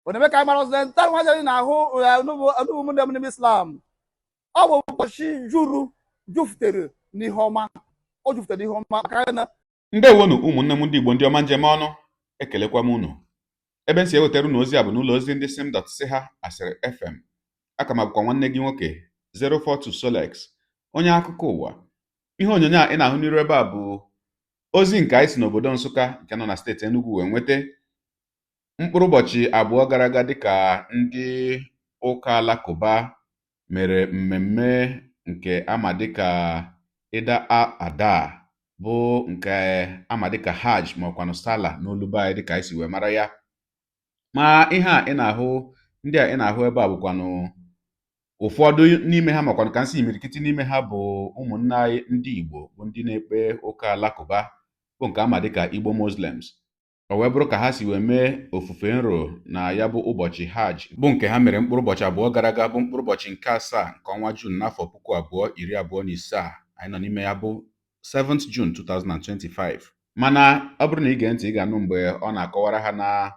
Ọ na-eme ka anyị mara ọzọ nta nwa jere na-ahụ ọnụbụ ụmụnne m n'ime Islam. Ọ bụ ụbọchị juru jufutere n'ihe ọma. O jufutere n'ihe ọma maka anyị na Ndewonu, ụmụnne m ndị Igbo, ndị ọma njem ọnụ. Ekelekwa m unu. Ebe m si ewetara unu ozi a bụ n'ụlọ ozi ndị sim dot si ha asịrị FM. Aka m abụkwa nwanne gị nwoke 042 Solex, onye akụkọ ụwa. Ihe onyonyo a ị na-ahụ n'iru ebe a bụ ozi nke anyị si n'obodo Nsụka nke nọ na steeti Enugu wee nweta mkpụrụ ụbọchị 2 gara aga, dịka ndị ụka alakụba mere mmemme nke ama dịka Eid al-Adha, bụ nke ama dịka Hajj ma ọkwanụ Sallah n'olu be anyị, dịka anyị si wee mara ya. Ma ihe a ị na-ahụ, ndị a ị na-ahụ ebe a, bụkwanụ ụfọdụ n'ime ha, makwanụ ka nsị imirikiti n'ime ha bụ ụmụnne anyị ndị Igbo, bụ ndị na-ekpe ụka alakụba, bụ nke ama dịka Igbo Muslims. O wee bụrụ ka ha si wee mee ofufe nro na ya bụ ụbọchị Hajj, bụ nke ha mere mkpụrụ ụbọchị 2 gara aga, bụ mkpụrụ ụbọchị nke 7 nke ọnwa Juun n'afọ 2025 a anyị nọ n'ime ya, bụ 7th June 2025. Mana ọ bụrụ na ị gee ntị, ị ga-anụ mgbe ọ na-akọwara ha na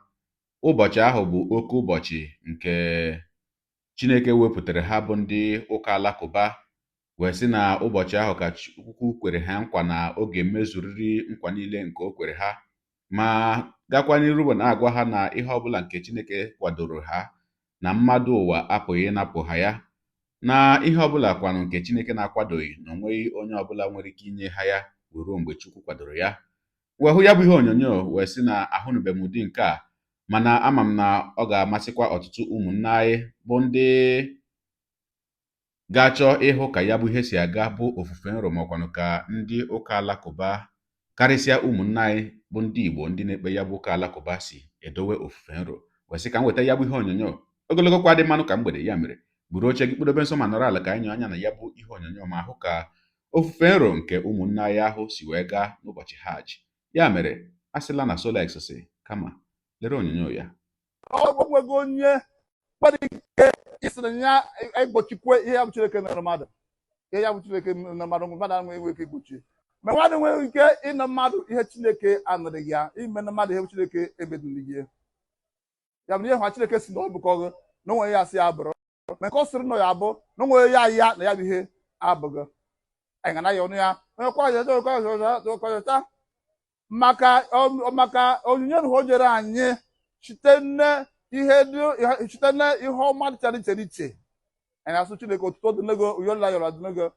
ụbọchị ahụ bụ oke ụbọchị nke Chineke wepụtara ha, bụ ndị ụka alakụba, wee sị na ụbọchị ahụ ka Chukwu kwere ha nkwa na ọ ga-emezurịrị nkwa niile nke o kwere ha, ma gakwa n'iru bụ na-agwa ha na ihe ọbụla nke Chineke kwadoro ha na mmadụ ụwa apụghị ịnapụ ha ya, na ihe ọbụla kwanụ nke Chineke na-akwadoghị, na onweghị onye ọbụla nwere ike inye ha ya wee ruo mgbe Chukwu kwadoro ya. Wee hụ ya bụ ihe onyonyo wee sị na ahụnụbeghị m ụdị nke a, mana ama m na ọ ga-amasịkwa ọtụtụ ụmụnne anyị bụ ndị ga-achọ ịhụ ka ya bụ ihe si aga, bụ ofufe nro, makwanụ ka ndị ụka alakụba, karịsịa ụmụnne anyị bụ ndị Igbo ndị na-ekpe ya bụ ụka alakụba, si edowe ofufe nro. Wee sị ka m weta ya bụ ihe onyonyo. Ogologo kwa dị mmanụ ka mgbede ya mere buru oche gị, kpụdobe nso ma nọrọ ala ka anyị nyoo anya na ya bụ ihe onyonyo ma hụ ka ofufe nro nke ụmụnne anyị ahụ si wee gaa n'ụbọchị Hajj. Ya mere, a sịla na Solex si, kama lere onyonyo ya. Ọ nweghị onye nwere ike isi na ya egbochikwe ihe ya bụ Chineke mere mmadụ. Ihe ya bụ Chineke mere mmadụ, mmadụ enweghị ike igbochi. Ma mmadụ enweghị ike ịna mmadụ ihe Chineke anụrịghị ya, ime na mmadụ ihe Chineke emedụghị ya. Ya bụ na ihe ha Chineke si na ọ bụkọghị na onwe ya asị ya bụrụ, ma nke ọ sịrị na ya abụ na onwe ya ya na ya bụ ihe abụghị. Anyị ga na ya ọnụ ya onye kwa maka onyinye na o nyere anyị site na ihe ọma dịchara iche iche. Anyị na-asụ Chineke otuto dị n'ego uyola yọrọ dị n'ego,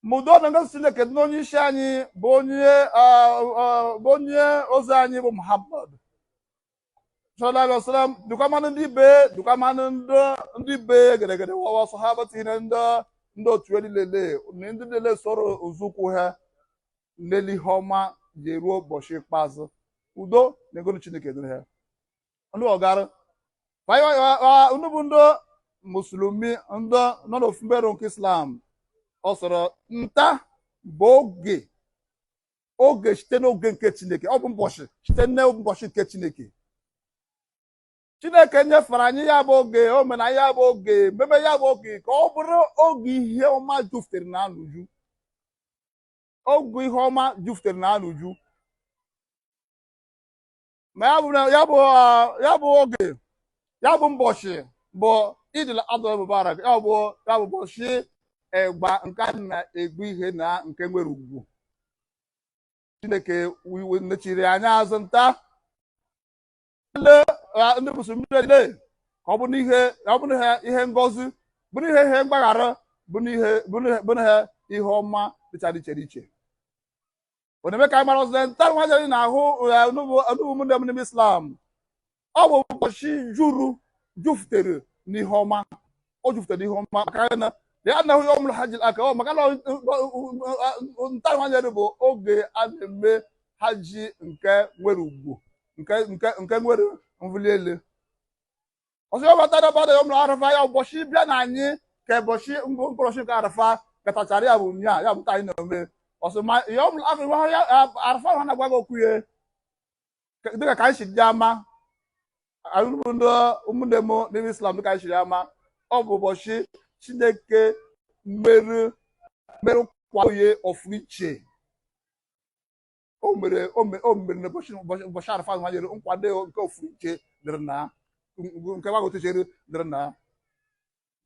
ma udo na ngozi Chineke dị n'onye isi anyị, bụ onye ozi anyị, bụ Muhammad sallallahu alaihi wasallam, dịkwa mmanụ ndị be, dịkwa mmanụ ndị be gedegede wawa sahaba, tinyere ndị otu niile na ndị niile soro nzọụkwụ ha n'elu ihe ọma ji ruo ụbọchị ikpeazụ. Udo na ego Chineke dịrị ha. Ndị ọgara ndị bụ ndị musulumi, ndị nọ n'ofumbero nke Islam, ọ sọrọ nta bụ oge site n'oge nke Chineke. Ọ bụ ụbọchị site n'ụbọchị nke Chineke. Chineke nyefere anyị ya bụ oge, o mere anyị ya bụ oge mebe ya bụ oge ka ọ bụrụ oge ihe ọma jufutere na n'uju, oge ihe ọma jufutere na n'uju. Ma ya bụ oge, ya bụ mbọchị bụ Eid al-Adha Mubarak. Ya bụ ụbọchị egba nke a na-egbu ihe na nke nwere ugwu. Chineke nechiri anyị azụ nta ndị musulmi niile ka ọ bụ n'ihe, ọ bụ n'ihe ihe ngọzi, bụ n'ihe ihe mgbaghara, bụ n'ihe ihe ọma dịchara iche iche. Ọ na-eme ka anyị mara ọzọ nta nwa jere na-ahụ ọnụbụ ụmụnne m n'ime Islam. Ọ bụ ụbọchị juru jufutere n'ihe ọma. O jufutere n'ihe ọma maka na ya anaghị yawmul hajj aka ọ maka na nta nwa jere bụ oge a na-eme hajj nke nwere ugwu, nke nwere mvuli elu. Ọzọ ya batara bada yawmul arafa, ya ụbọchị bịa na anyị ka ụbọchị mbụ mkpụrụọchị nke arafa gatachara, ya bụ nya ya bụ anyị na-eme ọsọ. Ma yawmul arafa ha na-agwa gị okwu ya dịka ka anyị si dị ama ndị ụmụnne m n'ime Islam, dịka anyị siri ama, ọ bụ ụbọchị Chineke mere nkwadoye ọfụ iche. O mere n'ụbọchị arafa ha nyere nkwado nke ofu iche dịrị na Nke gbagotechere dịrị na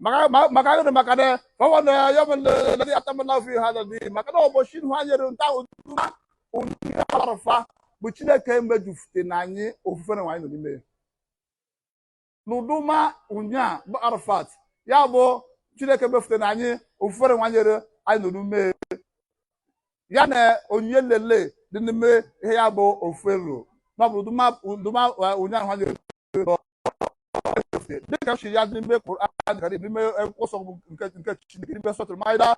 ya maka gịnị? Maka na fọwọ́ na ya lẹ́dí atamala fi ha lẹ́dí, maka na ụbọchị ihu anyị nyere nta ụdụma onye Arafa bụ Chineke mejufute na anyị ofufe na anyị nọ n'ime ya n'ụdụma ụnya bụ Arafat. Ya bụ Chineke mefute na anyị ofufe na anyị nyere anyị nọ n'ime ya na onyinye nlele dị n'ime ihe ya bụ ofufe ruru n'ọbụ ụdụma ụnya ahụ anyị nyere, dịka si ya n'ime Quran Karim, n'ime akwụkwọ nke Chineke, n'ime Suratul Maida,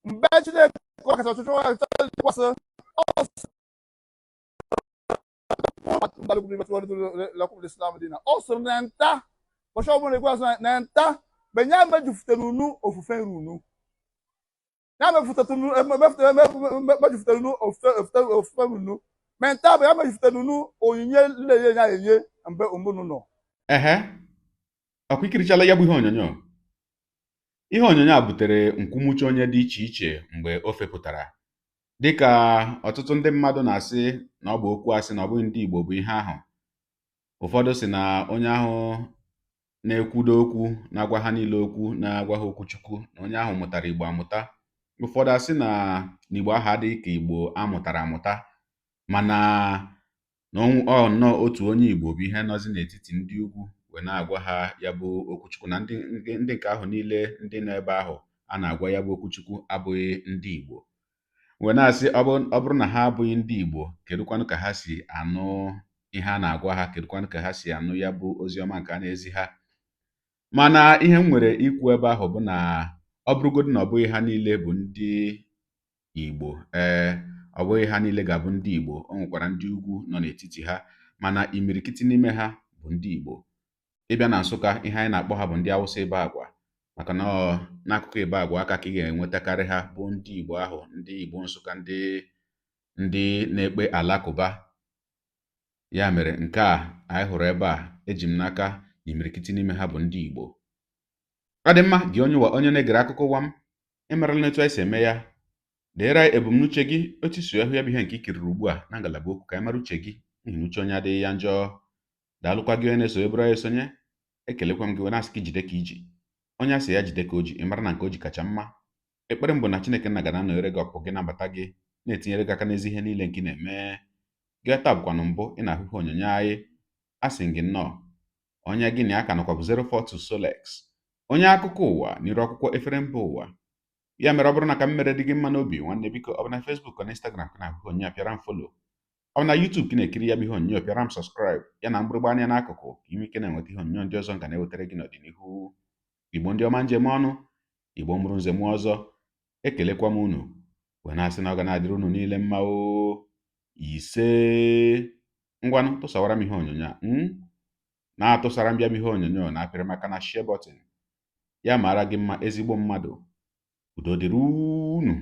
mgbe Chineke kacha ọchụchụ kwasị ọ sịrị na nta ụbọchị ọbụla ekwe asị na nta mgbe ya mejufutere unu ofufe nru unu, ya mejufutere unu ofufe unu, ma nta bụ ya mejufutere unu onyinye nlele ya enye mgbe unu nọ. Ehe, ọkwa ikirichala ya bụ ihe onyonyo. Ihe onyonyo a butere nkwumuche onye dị iche iche mgbe o fepụtara, dịka ọtụtụ ndị mmadụ na-asị na ọ bụ okwu asị, na ọ bụghị ndị Igbo bụ ihe ahụ. Ụfọdụ sị na onye ahụ na-ekwudo okwu na-agwa ha niile okwu, na-agwa ha okwu Chukwu, na onye ahụ mụtara Igbo amụta. Ụfọdụ asị na Igbo ahụ adịghị ka Igbo amụtara amụta, mana na ọ nnọọ otu onye Igbo bụ ihe nọzi n'etiti ndị ugwu wee na-agwa ha ya bụ okwuchukwu, na ndị nke ahụ niile ndị nọ ebe ahụ a na-agwa ya bụ okwuchukwu abụghị ndị Igbo. Wee na-asị, ọ bụrụ na ha abụghị ndị Igbo, kedụkwanụ ka ha si anụ ihe a na-agwa ha? Kedụkwanụ ka ha si anụ ya bụ ozi ọma nke a na-ezi ha? Mana ihe m nwere ikwu ebe ahụ bụ na ọ bụrụgodị na ọ bụghị ha niile bụ ndị Igbo, ee, ọ bụghị ha niile ga-abụ ndị Igbo, o nwekwara ndị ugwu nọ n'etiti ha, mana imirikiti n'ime ha bụ ndị Igbo. Ịbịa na Nsụka, ihe anyị na-akpọ ha bụ ndị Awụsa Ibe Agwa, maka na ọ n'akụkụ Ibe Agwa aka ka ị ga-enwetakarị ha, bụ ndị Igbo ahụ, ndị Igbo Nsụka, ndị na-ekpe alakụba. Ya mere nke a anyị hụrụ ebe a, eji m n'aka na imirikiti n'ime ha bụ ndị Igbo. Ọ dị mma, gị onye ụwa, onye na-egere akụkọ ụwa m, ịmarala n'etu anyị si eme ya. Deere anyị ebumnuche gị, otu i si hụ ya bụ ihe nke i kiriri ugbu a na ngalaba okwu, ka anyị mara uche gị, n'ihi na uche onye adịghị ya njọ. Daalụkwa gị onye na-eso eburu anyị esonye. Ekelekwa m gị wee na-asị ka ijide ka iji. Onye a sị ya jide ka o ji, ị mara na nke o ji kacha mma. Ekpere m bụ na Chineke nna ga na-anọnyere gị, ọpụ gị na mbata gị, na-etinyere gị aka n'ezi ihe niile nke ị na-eme. Gị taa bụkwanụ mbụ ị na-ahụ ihe onyonyo anyị, a sị gị nnọọ. Onye gị na ya ka nọkwa bụ 042 Solex, onye akụkọ ụwa n'iru akwụkwọ efere mba ụwa. Ya mere, ọ bụrụ na ka m mere dị gị mma n'obi, nwanne, biko, ọ bụ na Facebook na Instagram ka na-ahụ ihe onyonyo a, pịara m follow. Ọ bụ na YouTube ka ị na-ekiri ya bụ ihe onyonyo, pịara m subscribe, ya na mgbịrịgba anya n'akụkụ, ka ị nwee ike na-enweta ihe onyonyo ndị ọzọ m ga na-ewetara gị n'ọdịnihu. Igbo ndị ọma, njem ọnụ Igbo mụrụ nze mụọ ọzọ, ekelekwa m unu wee na-asị na ọ ga na-adịrị unu niile mma o. Ise. Ngwanụ, tụsawara m ihe onyonyo a, na-atụsara m bịa m ihe onyonyo na apịrị maka na share button. Ya mara gị mma, ezigbo mmadụ. Udo dịrị unu.